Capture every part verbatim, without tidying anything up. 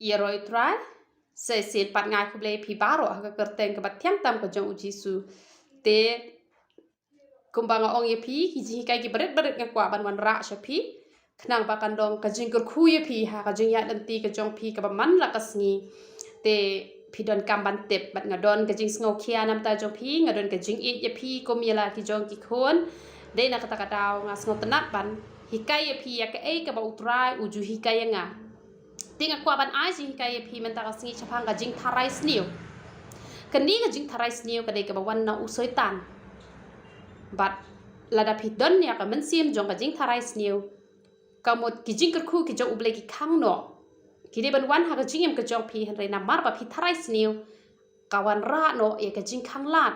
Ïaroh ïa u Trai. Sa shisien pat nga ai khublei ïa phi baroh ha ka kyrteng kaba thiang tam ka jong u Jisu. Te kumba nga ong ïa phi, ki jinghikai kiba rit ba rit nga kwah ban wanrah sha phi, khnang ba kan long ka jingkyrkhu ïa phi ha ka jingïaid lynti ka jong phi kaba man la ka sngi. Te phi donkam ban tip, bad nga don ka jingsngewkhia na bynta jong phi, nga don ka jingïeit ïa phi kum ïa la ki jong ki khun. Dei na kata ka daw nga sngewtynnat ban hikai ïa phi ïa kaei kaba u Trai u ju hikai ïa nga. Te nga kwah ban ai jinghikai ïa phi mynta ka sngi shaphang ka jingtharai sniew. Kane ka jingtharai sniew ka dei kaba wan na u Soitan. Bad lada phi don ïa ka mynsiem jong ka jingtharai sniew, ka mut ki jingkyrkhu ki jong U Blei ki khang noh. Ki dei ban wan ha ka jingim ka jong phi, hynrei namar ba phi tharai sniew, ka wanrah noh ïa ka jingkhanglad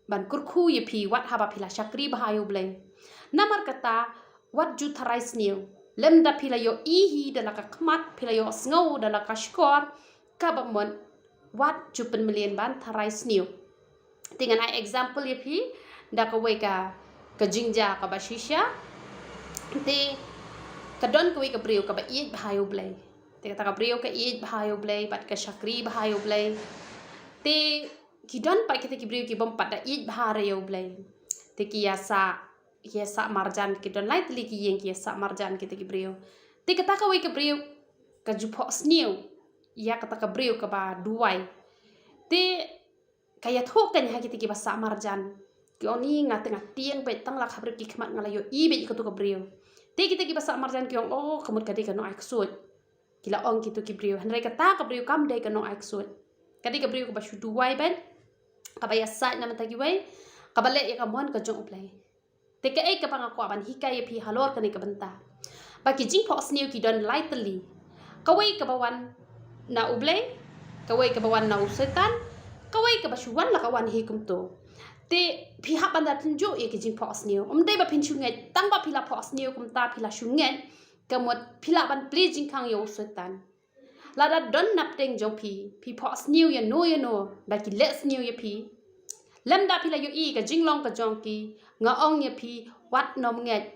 ban kyrkhu ïa phi wat haba phi la shakri bha ïa U Blei. Namar kata, wat ju tharai sniew. Lymda phi la ïohi hi da la ka khmat, phi la ïohsngew da la ka shkor, kaba mut wat ju pynmlien ban tharai sniew. Te ngan ai example ïa phi da kawei ka, ka jingjia kaba shisha. Te ka don kawei ka briew kaba ïeit bha ïa U Blei. Te kata ka briew ka ïeit bha ïa U Blei bad ka shakri bha ïa U Blei. Te ki don pat kita ki briew ki bym pat da ïeit bha re ïa U Blei. Te ki ïa sah, ki ïa sah marjan, ki don lai tylli ki ïing, ki ïa sah marjan kita ki briew. Te kata kawei ka briew ka ju phoh sniew ïa kata ka briew kaba duwai. Te ka ïathuh kan ha kita kiba sah marjan. Ki ong, ni nga te nga tieng beit, tang la khapbrip ki khmat nga la ïohi beit ïa katu ka briew. Te kita kiba sah marjan ki ong, oh, ka mut ka dei ka nongai ksuid. Ki la ong kitu ki briew. Hynrei kata ka briew kam dei ka nongai ksuid. Ka dei ka briew kaba shu duwai beit, kaba ïa sah na mynta kiwei, kaba leh ïa ka mon ka jong U Blei. Te kaei kaba nga kwah ban hikai ïa phi halor kane ka bynta, ba ki jingphoh sniew ki don lai tylli. Kawei kaba wan na U Blei, kawei kaba wan na u Soitan, kawei kaba shu wan la ka wan hi kumto. Te phi hap ban da tynjuh ïa ki jingphoh sniew. Ym dei ba phin shu ngeit tang ba phi la phoh sniew kumta, phi la shu ngeit, ka mut phi lah ban plie jingkhang ïa u Soitan. Lada don napdeng jong phi, phi phoh sniew ïano ïano, da ki leh sniew ïa phi, lymda phi la ïohi ka jinglong ka jong ki, nga ong ïa phi, wat nym ngeit.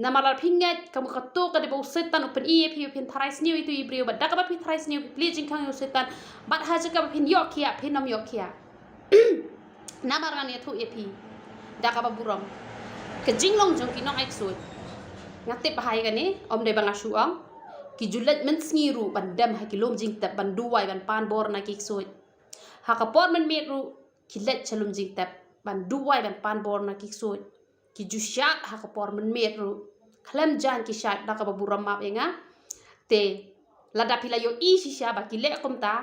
Namar lada phi ngeit, ka mut kato ka dei ba u Soitan u pyni ïa phi ba phin tharai sniew ïa itu i briew, bad da kaba phi tharai sniew phi plie jingkhang ïa u Soitan, bad ha jaka ba phin ïoh khiah phin nym ïoh khiah. Namar ngan ïathuh ïa phi da kaba burom, ka jinglong jong ki nongai ksuid. Nga tip bha ïa kane, ym dei ba nga shu ong. Ki ju leit mynsngi ruh ban dem ha ki lum jingtep, ban duwai, ban pan bor na ki ksuid. Ha ka por mynmiet ruh ki leit sha lum jingtep ban duwai, ban pan bor na ki ksuid. Ki ju shad ha ka por mynmiet ruh. Khlem jan ki shad, da kaba burom map ïa nga. Te lada phi la ïohi shisha ba ki leh kumta,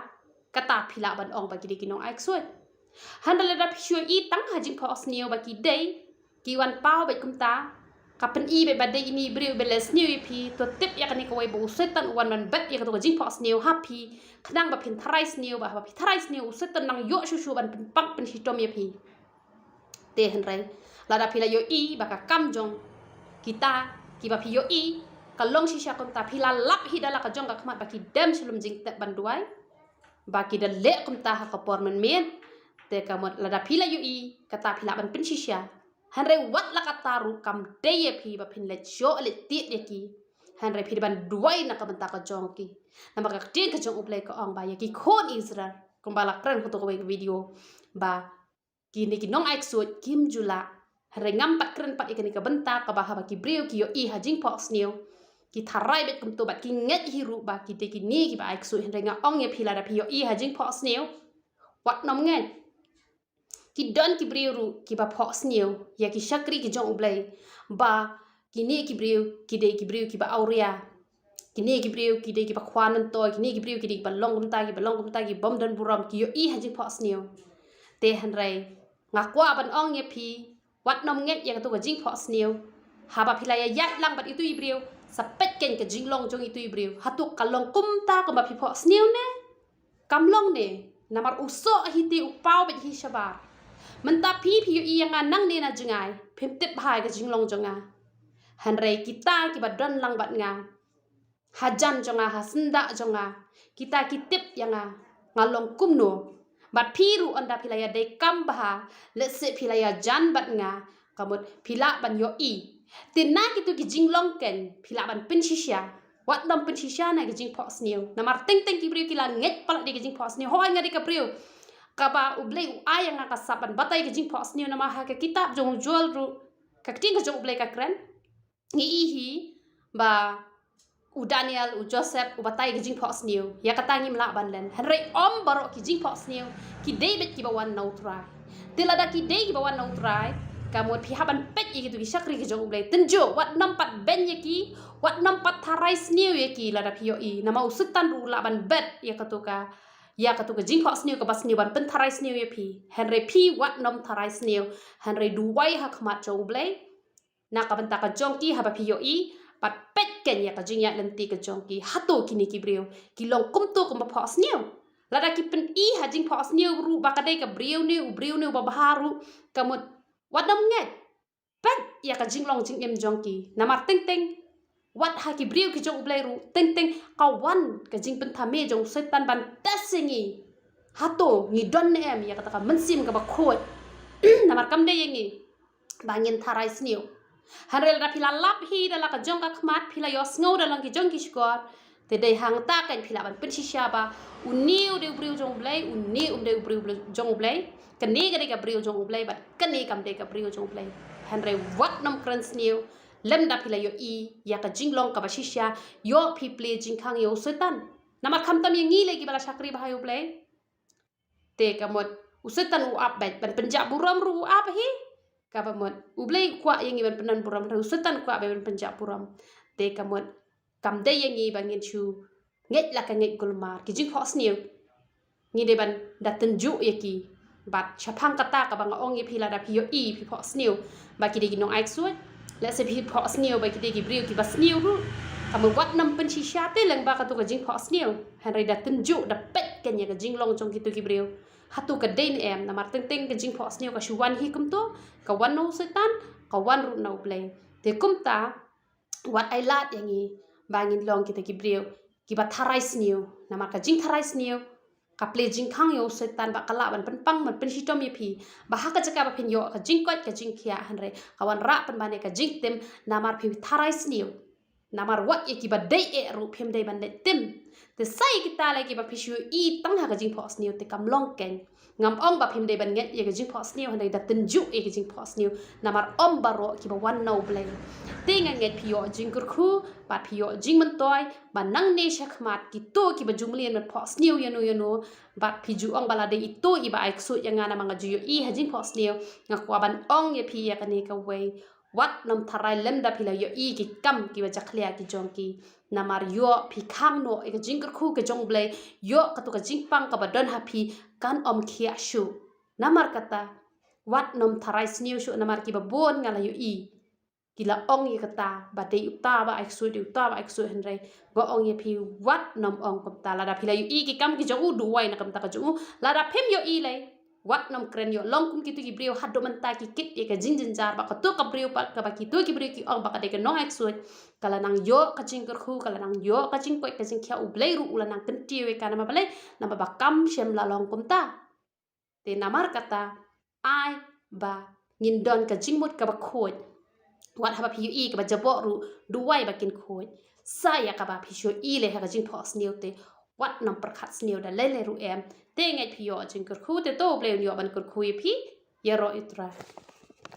kata phi lah ban ong ba ki dei ki nongai ksuid. Hynrei lada phi shu ïohi tang ha jingphoh sniew ba ki dei, ki wan paw beit kumta, ka pyni beit ba dei ine i briew ba leh sniew ïa phi, to tip ïa kane kawei, ba u Soitan u wan ban bet ïa kato ka jingphoh sniew ha phi, khnang ba phin tharai sniew, ba haba phi tharai sniew u Soitan nang ïoh shuh shuh ban pynpang pynshitom ïa phi. Te hynrei lada phi la ïohi ba ka kam jong kita kiba phi ïohi ka long shisha kumta, phi la lap hi da la ka jong ka khmat ba ki dem sha lum jingtep ban duwai, ba ki da leh kumta ha ka por mynmiet, te ka mut lada phi la ïohi, kata phi lah ban pynshisha. Hynrei wat la katta ruh kam dei ïa phi ba phin leit shoh leit tied ïa ki. Hynrei phi dei ban duwai na ka bynta ka jong ki. Namar ka ktien ka jong U Blei ka ong ba ïa ki khun Israel, kumba la kren ha kato kawei ka video, ba kine ki nongai ksuid kim ju lah. Hynrei ngam pat kren pat ïa kane ka bynta kaba haba ki briew ki ïohi ha jingphoh sniew, ki tharai beit kumto bad ki ngeit hi ruh ba ki dei kine kiba ai ksuid. Hynrei nga ong ïa phi, lada phi ïohi ha jingphoh sniew, wat nym ngeit. Ki don ki briew ruh kiba phoh sniew ïa ki shakri ki jong U Blei, ba kine ki briew ki dei ki briew kiba awria. Kine ki briew ki dei kiba khwan myntoi, kine ki briew ki dei kiba long kumta, kiba long kumta, ki bym don burom, ki ïohi ha jingphoh sniew. Te hynrei nga kwah ban ong ïa phi, wat nym ngeit ïa kato ka jingphoh sniew. Haba phi la ïa ïaid lang bad itu i briew, sa peit kein ka jinglong jong itu i briew, hato ka long kumta kumba phi phoh sniew ne? Kam long ne? Namar u soh hi te u paw beit hi shabar. Mynta phi, phi ïohi ïa nga nangne na jngai, phim tip bha ïa ka jinglong jong nga. Hynrei kita kiba don lang bad nga hajan jong nga, ha syndah jong nga, kita ki tip ïa nga, nga long kumno. Bad phi ruh, ynda phi la ïa dei kam bha, lehse phi la ïa jan bad nga, ka mut phi lah ban ïohi. Te na kito ki jinglong kein phi lah ban pynshisha. Wat nym pynshisha na ka jingphohsniew. Namar teng teng ki briew ki la ngeit palat ïa ka jingphohsniew. Hooid nga dei ka briew kaba U Blei u ai ïa nga ka sap ban batai ka jingphohsniew, namar ha ka kitab jong u Joel ruh, ka ktien ka jong U Blei ka kren. Ngi i hi ba u Daniel, u Joseph, u batai ka jingphohsniew. Ïa kata ngim lah ban len. Hynrei ym baroh ki jingphohsniew ki dei beit kiba wan na U Trai. Te lada ki dei kiba wan na U Trai, ka mut phi hap ban peit ïa kito ki shakri ki jong U Blei. Tynjuh, wat nym pat beiñ ïa ki, wat nym pat tharai sniew ïa ki lada phi ïohi. Namar u Soitan ruh u lah ban bet ïa kato ka, ïa kato ka jingphohsniew kaba sniew ban pyntharai sniew ïa phi. Hynrei phi wat nym tharai sniew. Hynrei duwai ha khmat jong U Blei na ka bynta ka jong ki haba phi ïohi, bad peit kein ïa ka jingïaid lynti ka jong ki. Hato kine ki briew ki long kumto kumba phohsniew? Lada ki pyni ha jingphohsniew ruh ba ka dei ka briew ne u briew ne uba bha ruh, ka mut wat nym ngeit. Peit ïa ka jinglong jingim jong ki. Namar teng teng wat ha ki briew ki jong U Blei ruh, teng teng ka wan ka jingpynthame jong u Soitan ban test ïa ngi. Hato ngi don ne em ïa kata ka mynsiem kaba khuid. Namar kam dei ïa ngi ba ngin tharai sniew. Hynrei lada phi la lap hi da la ka jong ka khmat, phi la ïohsngew da long ki jong ki shkor, te dei hangta kein phi lah ban pynshisha ba une u dei u briew jong U Blei, une um dei u briew jong U Blei. Kane ka dei ka briew jong U Blei bad kane kam dei ka briew jong U Blei. Hynrei wat nym kren sniew lymda phi la ïohi ïa ka jinglong kaba shisha, ïoh phi plie jingkhang ïa u Soitan. Namar khamtam ïa ngi lei kiba la shakri bha ïa U Blei. Te ka mut u Soitan u ap beit, ban pynjah burom ruh u ap hi. Kaba mut U Blei u kwah ïa ngi ban pyndon burom, hynrei u Soitan u kwah beit ban pynjah burom. Te ka mut kam dei ïa ngi ba ngin shu ngeit la ka ngeit kulmar. Ki jingphohsniew ngi dei ban da tynjuh ïa ki. Bad shaphang kata kaba nga ong ïa phi, lada phi ïohi phi phohsniew ba ki dei ki nongai ksuid, lehse phi phohsniew ba ki dei ki briew kiba sniew ruh, ka mut wat nym pynshisha te lyngba kato ka jingphohsniew. Hynrei da tynjuh, da peit kein ïa ka jinglong jong kito ki briew. Hato ka dei ne em? Namar teng teng ka jingphohsniew ka shu wan hi kumto, ka wan na u Soitan, ka wan ruh na U Blei. Te kumta wat ai lad ïa ngi ba ngin long kita ki briew kiba tharai sniew. Namar ka jingtharai sniew ka plie jingkhang ïa u Soitan, ba ka lah ban pynpang ban pynshitom ïa phi, ba ha ka jaka ba phin ïoh ka jingkoit ka jingkhiah, hynrei ka wanrah pynban ïa ka jingtim namar phi tharai sniew. Namar wat ïa kiba dei eh ruh phim dei ban leit tim. Te sa ïa kita lei kiba phi shu ïohi tang ha ka jingphohsniew, te kam long kein. Ngam ong ba phim dei ban ngeit ïa ka jingphohsniew, hynrei da tynjuh ïa ka jingphohsniew. Namar ym baroh kiba wan na U Blei. Te nga ngeit phi ïoh jingkyrkhu bad phi ïoh jingmyntoi ba nangne shakhmat kito kiba ju mlien ban phohsniew ïano ïano, bad phi ju ong ba la dei ito iba ai ksuid ïa nga namar nga ju ïohi ha jingphohsniew. Nga kwah ban ong ïa phi ïa kane kawei. Wat nym tharai lymda phi la ïohi ki kam kiba jakhlia ki jong ki. Namar ïoh phi khang noh ïa ka jingkyrkhu ka jong U Blei, ïoh kato ka jingpang kaba don ha phi kan ym khiah shuh. Namar kata wat nym tharai sniew shuh, namar kiba bun nga la ïohi ki la ong ïa kata ba dei uta ba ai ksuid, dei uta ba ai ksuid, hynrei nga ong ïa phi wat nym ong kumta. Lada phi la ïohi ki kam ki jong u, duwai na ka bynta ka jong u. Lada phim ïohi lei, wat nym kren ïoh. Long kum kito ki briew haduh mynta ki kit ïa ka jingjynjar ba kato ka briew pat kaba kito ki briew ki ong ba ka dei ka nongai ksuid, ka la nang ïoh ka jingkyrkhu, ka la nang ïoh ka jingkoit ka jingkhiah, U Blei ruh u la nang kyntiew ïa ka. Namar balei? Namar ba kam shym la long kumta. Te namar kata ai ba ngin don ka jingmut kaba khuid. Wat haba phi ïohi kaba jaboh ruh, duwai ba kin khuid. Sa ïa kaba phi shu ïohi lei ha ka jingphohsniew, te wat nym pyrkhat sniew da lei lei ruh em. Te ngeit phi ïoh jingkyrkhu, te to U Blei un ïoh ban kyrkhu ïa phi. Ïaroh ïa U Trai.